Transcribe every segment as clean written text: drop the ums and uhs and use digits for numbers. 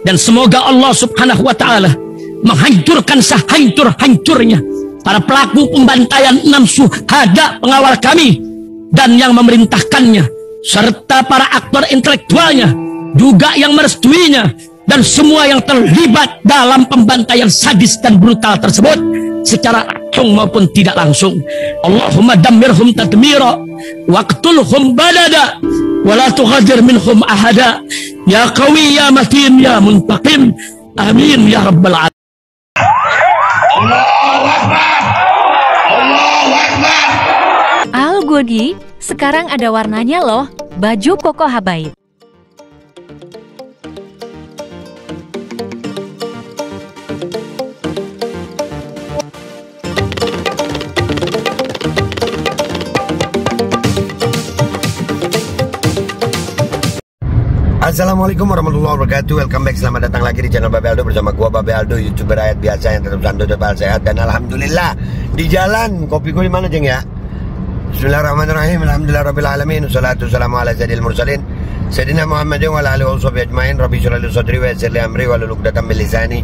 Dan semoga Allah subhanahu wa ta'ala menghancurkan sehancur-hancurnya para pelaku pembantaian 6 syuhada pengawal kami dan yang memerintahkannya, serta para aktor intelektualnya juga yang merestuinya, dan semua yang terlibat dalam pembantaian sadis dan brutal tersebut secara langsung maupun tidak langsung. Allahumma dammirhum tadmira waqtulhum badada wala tughadir minhum ahada ya qawi ya matin ya muntaqim amin ya rabbal alamin. Allahu Akbar, Allahu Akbar. Al Godi, sekarang ada warnanya loh, baju koko habaib. Assalamualaikum warahmatullahi wabarakatuh. Welcome back, selamat datang lagi di channel Babe Aldo bersama gua Babe Aldo, YouTuber rakyat biasa yang tetap santuy, tetap sehat, dan alhamdulillah di jalan. Kopi gue di mana, Jeng ya? Bismillahirrahmanirrahim. Alhamdulillahirabbil alamin. Wassalatu wassalamu ala sayyidil mursalin sayyidina Muhammadin wa ala alihi washabihi ajmain. Rabbi shrah li sadri wa yassir li amri wa hlul 'uqdatam min lisani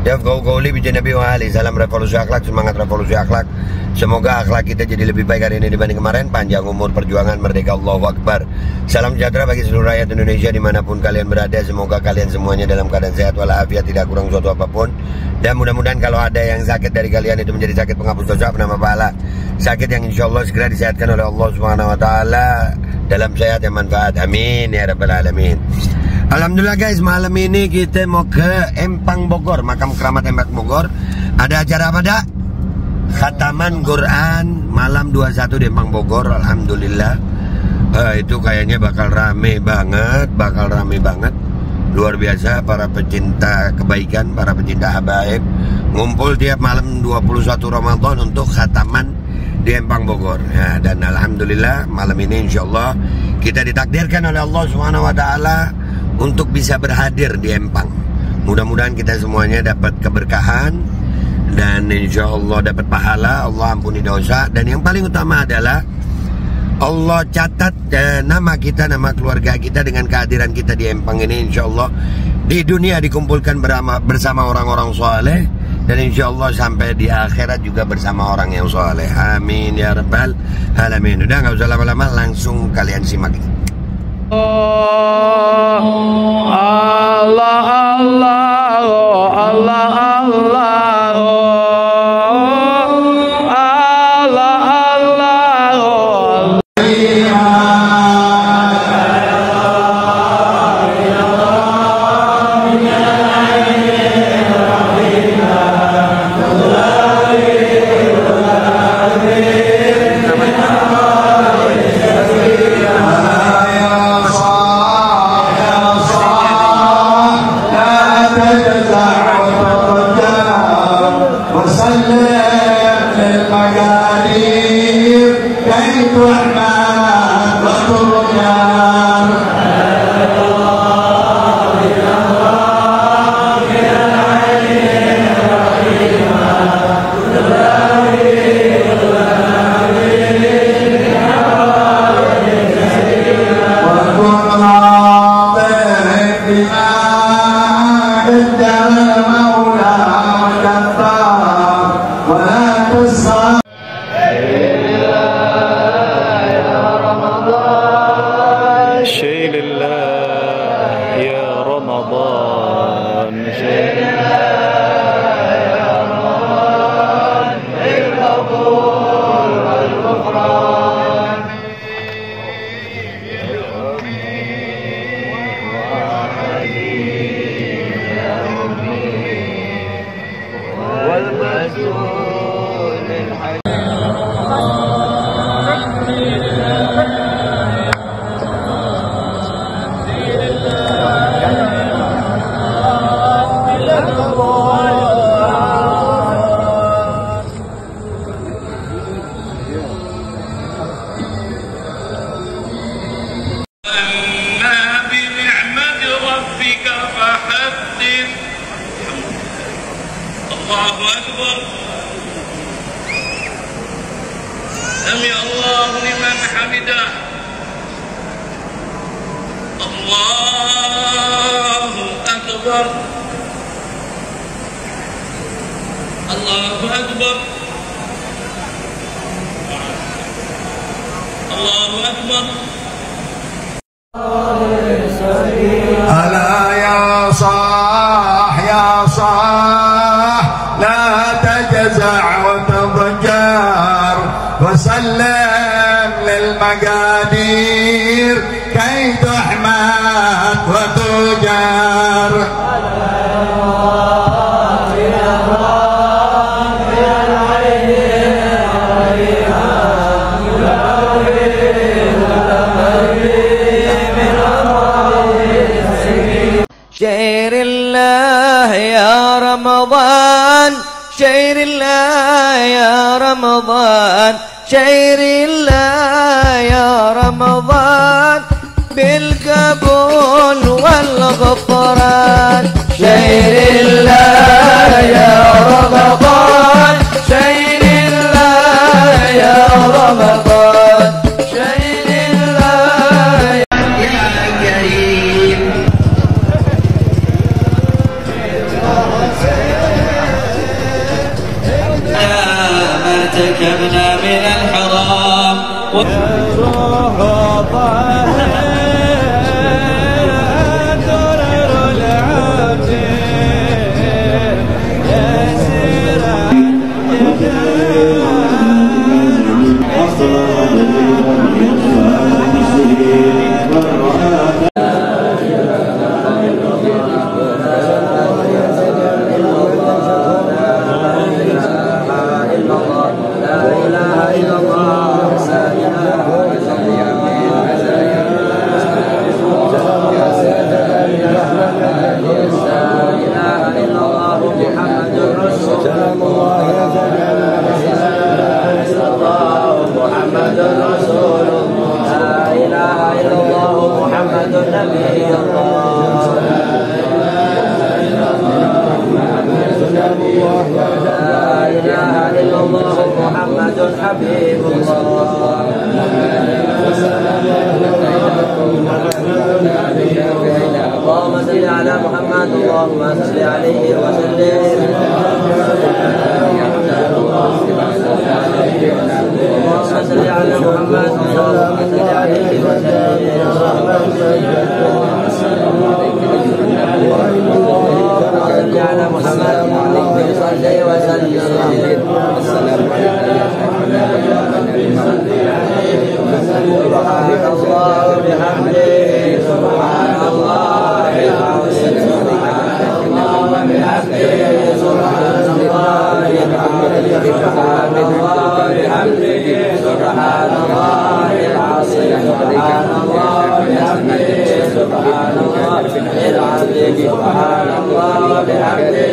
yafqahu qawli. Bi nabi wa ali. Salam revolusi akhlak, semangat revolusi akhlak. Semoga akhlak kita jadi lebih baik hari ini dibanding kemarin. Panjang umur, perjuangan, merdeka, Allahu Akbar. Salam sejahtera bagi seluruh rakyat Indonesia dimanapun kalian berada. Semoga kalian semuanya dalam keadaan sehat walafiat, tidak kurang suatu apapun. Dan mudah-mudahan kalau ada yang sakit dari kalian itu menjadi sakit penghapus dosa, penambah pahala, sakit yang insya Allah segera disehatkan oleh Allah Subhanahu Wa Taala dalam sehat yang manfaat. Amin ya rabbal alamin. Alhamdulillah guys, malam ini kita mau ke Empang Bogor, makam keramat Empang Bogor. Ada acara apa dak? Khataman Quran malam 21 di Empang Bogor. Alhamdulillah itu kayaknya bakal rame banget, luar biasa. Para pecinta kebaikan, para pecinta habaib ngumpul tiap malam 21 Ramadan untuk khataman di Empang Bogor ya. Dan alhamdulillah malam ini insya Allah kita ditakdirkan oleh Allah Subhanahu Wa Taala untuk bisa berhadir di Empang. Mudah-mudahan kita semuanya dapat keberkahan dan insya Allah dapat pahala, Allah ampuni dosa. Dan yang paling utama adalah Allah catat nama kita, nama keluarga kita dengan kehadiran kita di Empang ini. Insya Allah di dunia dikumpulkan bersama orang-orang soleh, dan insya Allah sampai di akhirat juga bersama orang yang soleh. Amin ya rabbal alamin. Udah nggak usah lama-lama, langsung kalian simak. Allah Allah Allah Allah. Allahu Akbar. Sami Allahu liman hamidah. Allahu Akbar. أكبر الله أكبر الله أكبر ألا يا صاح يا صاح لا تجزع وتضجر وسلم للمقادير كي تحمد وتجر شهر الله يا رمضان شهر الله يا رمضان شهر الله يا رمضان بالقبول والغفران شهر الله يا رمضان شهر الله يا رمضان شهر الله يا كريم ما ارتكبنا من الحرام اللهم صل على محمد اللهم صل عليه وسلم اللهم صل على محمد اللهم صل عليه وسلم اللهم صل على محمد اللهم صل وسلم سبحان الله وبحمده سبحان الله العظيم سبحان الله وبحمده سبحان الله العظيم سبحان الله وبحمده سبحان الله العظيم سبحان الله وبحمده سبحان الله العظيم سبحان الله وبحمده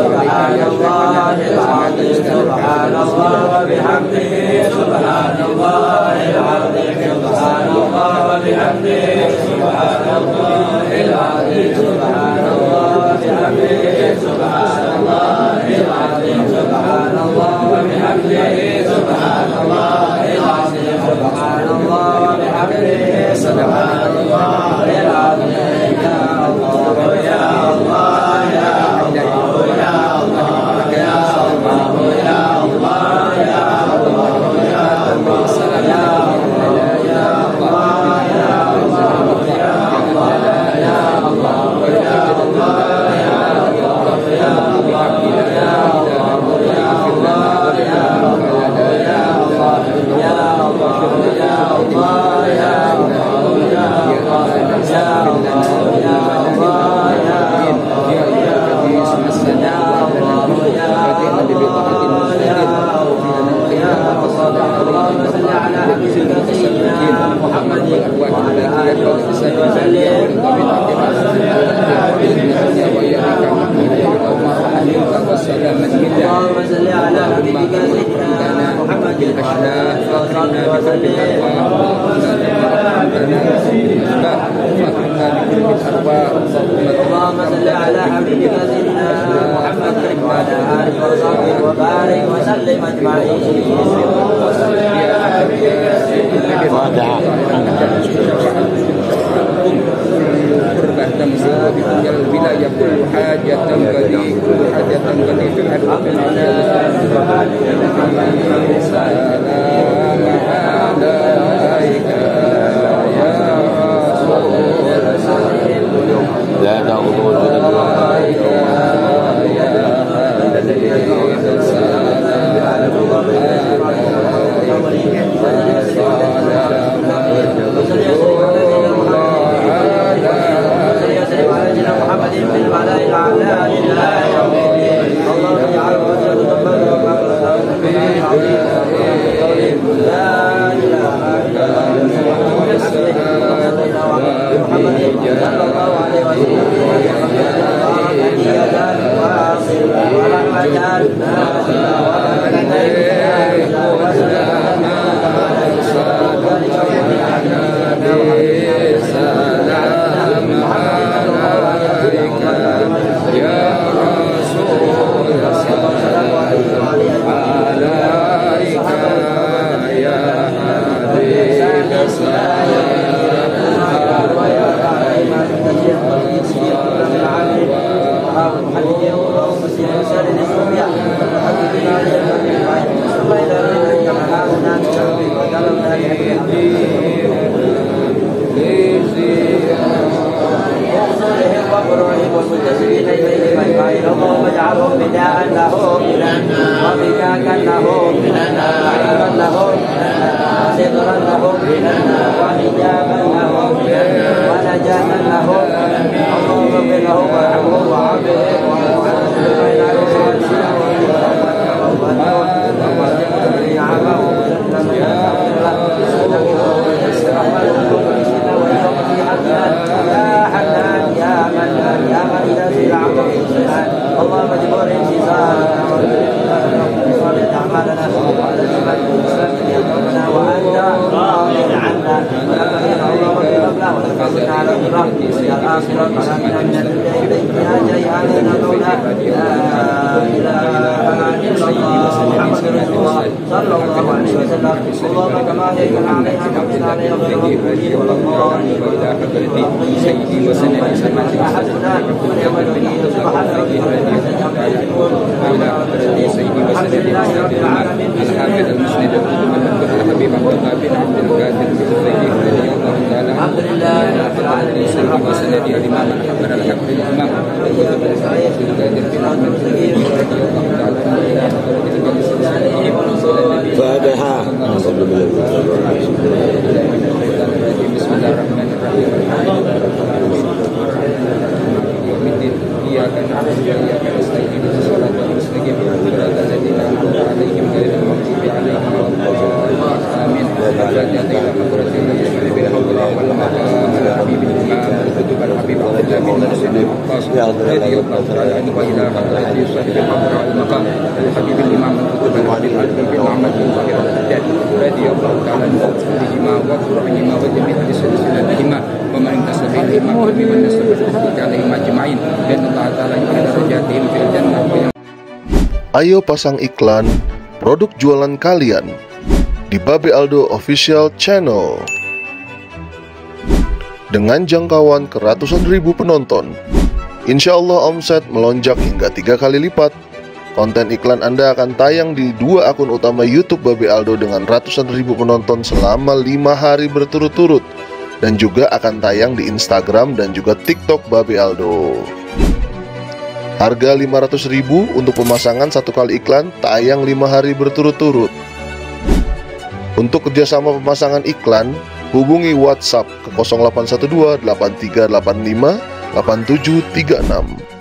سبحان الله العظيم سبحان الله وبحمده سبحان الله العظيم سبحان الله وبحمده سبحان الله العظيم سبحان الله وبحمده سبحان الله العظيم سبحان الله وبحمده سبحان الله العظيم سبحان الله وبحمده سبحان الله العظيم يا الله يا الله يا الله يا الله يا الله يا الله يا الله يا الله اللهم صل على حبيبك سيدنا محمد وعلى آله وصحبه وسلم. اللهم صل على حبيبك سيدنا محمد وعلى آله وصحبه وبارك وسلم أجمعين. اللهم قربة تمسك بكل الولاية كل حاجة تنقضي كل حاجة تنقضي في الحرب سلام عليك يا لا تأخذه اللهم اجعلهم بداء لهم وبكاكا لهم وعلما لهم وسترا لهم وحجابا لهم ونجاة لهم اللهم اغفر لهم وارحمهم وعافهم اللهم اجبر انتصارنا وصالح اعمالنا وانت راض عنا اللهم اغفر وتقبلنا على الصراط يا الاخره علمنا من الدنيا جاي علينا المولى لا اله الا الله محمد رسول الله صلى الله عليه وسلم اللهم كما هيك علينا كما علينا سيدي وسندي سمعتي سبحان ربك سيدي وسندي الحافظ المسند الحبيب عبد الله بن عبد القادر رضي الله تعالى الحمد لله رب العالمين سيدي وسندي الامام الحبر الحق الامام القادر بن عبد القادر رضي الله تعالى فاتحة. بسم الله الرحمن الرحيم إياك نعبد وإياك نستعين اهدنا الصراط المستقيم صراط الذين أنعمت عليهم غير المغضوب عليهم ولا الضالين آمين فاتحة مغفرة للذين بالهدى والمقام الحبيب الإمام الكتب الحبيب عبد الله بن مسعود الوقاص رضي الله تعالى عنه وإلى حضرة صاحب القدر والمقام الحبيب الإمام الكتب الحبيب بن محمد بن طاهر الحجاج رضي الله تعالى عنه بهما وفرعهما وجميع سلسلتهما ومن انتسب إليهما ومن نسب عليهم أجمعين dan Allah Ta'ala yang terjadi fil jannah. Ayo pasang iklan produk jualan kalian di Babe Aldo Official Channel dengan jangkauan ke ratusan ribu penonton. Insya Allah omset melonjak hingga 3 kali lipat. Konten iklan Anda akan tayang di 2 akun utama YouTube Babe Aldo dengan ratusan ribu penonton selama 5 hari berturut-turut, dan juga akan tayang di Instagram dan juga TikTok Babe Aldo. Harga 500.000 untuk pemasangan 1 kali iklan, tayang 5 hari berturut-turut. Untuk kerjasama pemasangan iklan, hubungi WhatsApp ke 0812 8385 8736.